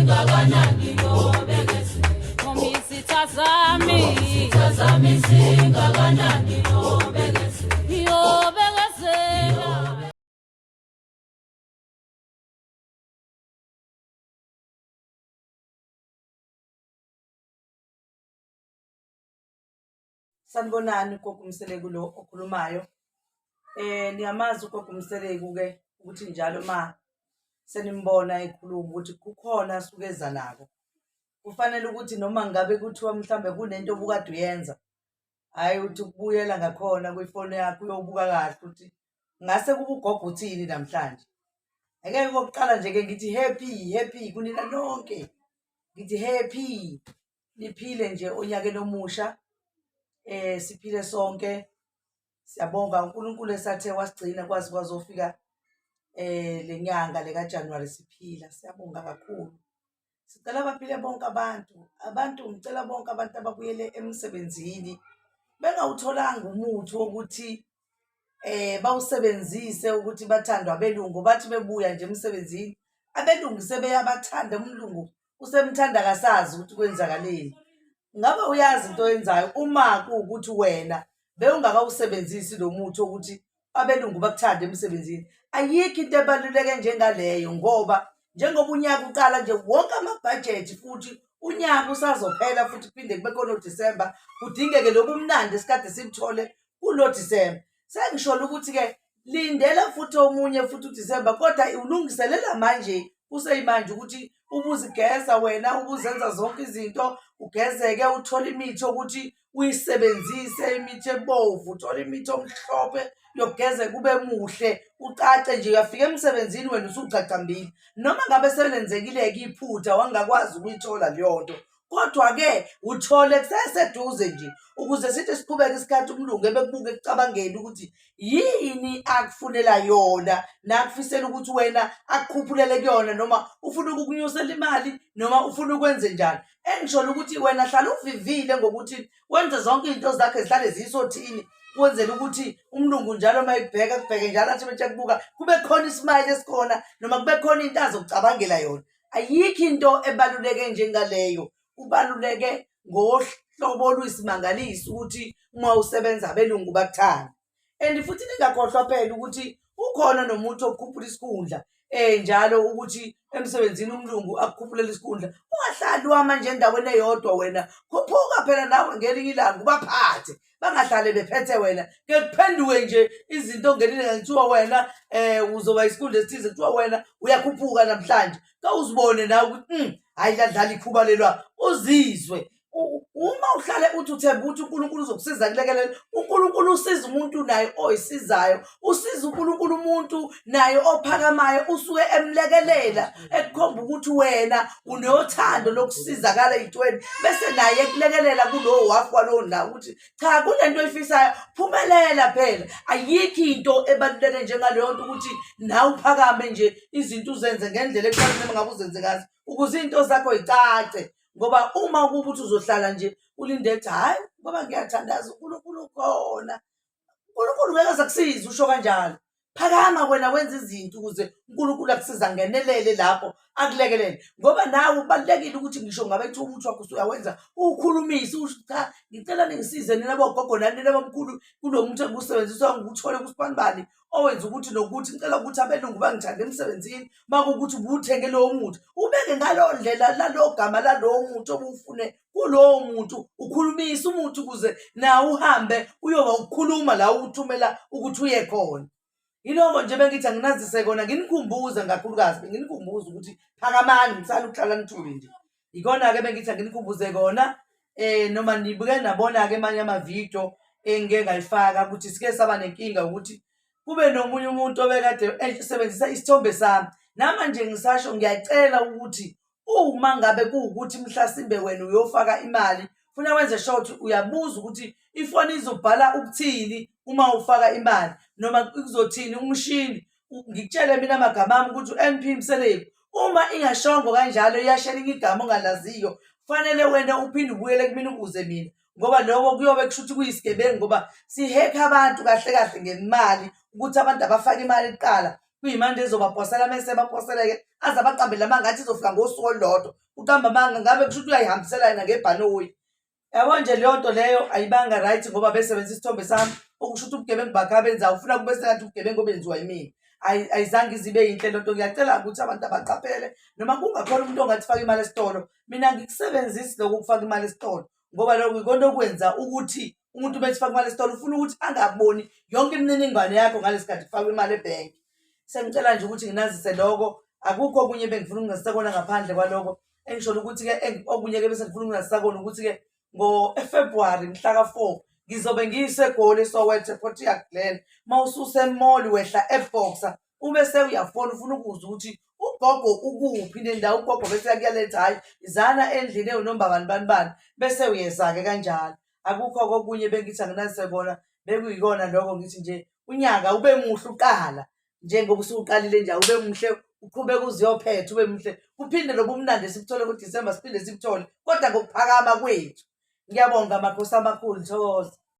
Singakanani nobekezela. Noma izitha zami. Izitha zami singakanani nobekezela. Yobekezela. Sanibonani uGogo uMseleku lo okhulumayo. Niyamazi uGogo uMseleku ke ukuthi njalo ma senimbona ekhuluma ukuthi kukhona asuke eza nako. Kufanele ukuthi noma ngabe kuthiwa mhlambe kunento obukade uyenza, hhayi uthi ukubuyela ngakhona kwifoni yakho uyobuka kahle ukuthi ngase kube ugogo uthini namhlanje. Ake kokuqala nje-ke ngithi happy, happy kunina nonke. Ngithi happy. Niphile nje onyakeni omusha siphile sonke. Siyabonga uNkulunkulu esathe wasigcina kwaze kwazofika le nyanga le kaJanuwari siphila. Siyabonga kakhulu. Sicela baphile bonke abantu. Abantu ngicela bonke abantu ababuyele emsebenzini bengawutholanga umuthi wokuthi bawusebenzise ukuthi bathandwe abelungu. Bathi bebuya nje emsebenzini abelungu sebeyabathanda, umlungu usemthanda akasazi ukuthi kwenzakaleni. Ngabe uyazi into oyenzayo uma kuwukuthi wena bewungakawusebenzisi lo muthi wokuthi abelungu bakuthande emsebenzini. Ayikho into ebaluleke njengaleyo ngoba njengoba unyaka uqala nje wonke amabhajethi futhi unyaka usazophela futhi kuphinde kube khona uDisemba kudingeke lobu mnandi esikade sibuthole kulo Disemba. Sengisholo ukuthi-ke lindela futhi omunye futhi uDisemba kodwa ulungiselela manje kuseyimanje ukuthi ubuzigeza wena ubuzenza zonke izinto ugezeke uthole imithi yokuthi uyisebenzise imithi ebovu uthole imithi omhlophe yokugezeka ube muhle ucace nje uyafika emsebenzini wena usucacambile noma ngabe selenzekile-ke iphutha wangakwazi ukuyithola leyo nto Kodwa-ke uthole kuseseduze nje ukuze sithi siqhubeke isikhathi umlungu ebekubuka ekucabangeni ukuthi yini akufunela yona nakufisela ukuthi wena akukhuphulele kuyona noma ufuna ukukunyusela imali noma ufuna ukwenze njani. Engisholo ukuthi wena hlala uvivile ngokuthi wenze zonke izinto zakhe zihlale zisothini kwenzela ukuthi umlungu njalo uma ekubheka kubheke njalo athi bethi kubuka kube khona isimayile esikhona noma kube khona into azokucabangela yona. Ayikho into ebaluleke njengaleyo. Kubaluleke ngohlobo oluyisimangaliso ukuthi uma usebenza abelungu bakuthande. And futhi ningakhohlwa phela ukuthi ukhona nomuthi okukhuphula isikhundla njalo ukuthi emsebenzini umlungu akukhuphulele isikhundla. Ungahlali wama nje endaweni eyodwa wena, khuphuka phela nawe ngelinye ilanga ubaphathe. Bangahlale bephethe wena, ke kuphenduke nje izinto ongenile kuthiwa wena uzoba isikhundla esithize, kuthiwa wena uyakhuphuka namhlanje. Kawuzibone nawe ukuthi hhayi ladlala ikhuba lelwa, uzizwe. Uma uhlale uthi uthemba ukuthi uNkulunkulu uzokusiza kulekelela, uNkulunkulu usiza umuntu naye oyisizayo, usiza uNkulunkulu umuntu naye ophakamayo usuke emlekelela ekukhomba ukuthi wena unothando lokusizakala ey'ntweni bese naye ekulekelela kulowo wafu walowo ndawo ukuthi cha kule nto oyifisayo phumelela phela. Ayikho into ebaluleke njengaleyo nto ukuthi nawe uphakame nje izinto uzenze ngendlela ekufanele noma ngabe uzenze ngazo ukuze iy'nto zakho y'cace ngoba uma kuba ukuthi uzohlala nje ulinde ukuthi hhayi ngoba ngiyathandaza uNkulunkulu ukhona, uNkulunkulu ngeke aze akusize usho kanjalo. Phakama wena wenza izinto ukuze uNkulunkulu akusize angenelele lapho akulekelele ngoba nawe kubalulekile ukuthi ngisho ngabe kuthiwa umuthi wakho usuyawenza uwukhulumise usho cha ngicela ningisize nina bogogo nani nina bomkhulu kulo muthi engiwusebenzisa ngiwuthole kusibanibani owenza ukuthi nokuthi ngicela ukuthi abelungu bangithande emsebenzini uma kuwukuthi ubuwuthenge lowo muthi ubeke ngalowo ndlela lalowo gama lalowo muthi obuwufune kulowo muntu ukhulumise umuthi ukuze nawe uhambe uyoba ukukhuluma la ukuthumela ukuthi uye khona. Yiloko nje bengithi anginazise kona nginikhumbuze ngakhulukazi benginikhumbuza ukuthi phakamani ngisale ukuhlala nithule nje. Ikona-ke bengithi anginikhumbuze kona noma nibuke nabona-ke amanye amavidiyo engike ngayifaka ukuthi sike saba nenkinga ukuthi kube nomunye umuntu obekade esebenzisa isithombe sami. Namanje ngisasho ngiyacela ukuthi uma ngabe kuwukuthi mhlasimbe wena uyofaka imali funa wenze sure ukuthi uyabuza ukuthi ifoni izobhala ukuthini uma ufaka imali noma kuzothini umshini. Ngikutshele mina amagama ami ukuthi u-N_P Mseleku. Uma ingashongo kanjalo iyasho elinye igama ongalaziyo, kufanele wena uphinde ubuyele kumina ubuze mina ngoba lokho kuyobe kusho ukuthi kuyisigebengu ngoba sihekha abantu kahle kahle ngemali ukuthi abantu abafake imali kuqala. Kuyimanje ezobaposela mese baposeleke aze abaqambele amanga athi izofika ngosuku olulodwa. Uqamba amanga ngabe kusho ukuthi uyayihambisela yena ngebhanoyi. Yabo nje leyo nto leyo ayibanga right ngoba besebenzisa isithombe sami okusho ukuthi ubugebengu bakhe abenzayo ufuna kube sengathi ubugebengu obenziwa yimina. Ayizange izibe yinhle lento. Ngiyacela ukuthi abantu abaqaphele noma kungakhona umuntu ongathi faka imali esitolo. Mina angikusebenzisi lokho ukufaka imali esitolo ngoba lokho ikona okwenza ukuthi umuntu uma ethi faka imali esitolo ufuna ukuthi angaboni yonke imininingwane yakho ngalesi khathi kufakwa imali ebhenki. Sengicela nje ukuthi nginazise lokho, akukho okunye ebengifuna ukunazisa kona ngaphandle kwaloko. Engisholo ukuthi-ke okunye-ke bese ngifuna ukunazisa kona ukuthi-ke ngo-February mhla ka-4 ngizobe ngiseGoli eSoweto ePortia Glen. Uma ususemall wehla eBoxer ube sewuyafona ufuna ukuzwa ukuthi ugogo ukuphi nendawo ugogo bese kuyaletha hhayi izana endlini ewunomba bani bani bani bese uyeza-ke kanjalo. Akukho kokunye bengithi anginazise kona bekuyikona lokho ngithi nje unyaka ube muhle uqala njengoba usuqalile nje awube muhle uqhubeke uziyophetha ube muhle kuphinde lobu mnandi esibuthole kuDisemba siphinde sibuthole kodwa ngokuphakama kwethu. Ngiyabonga makhosi amakhulu thokoza.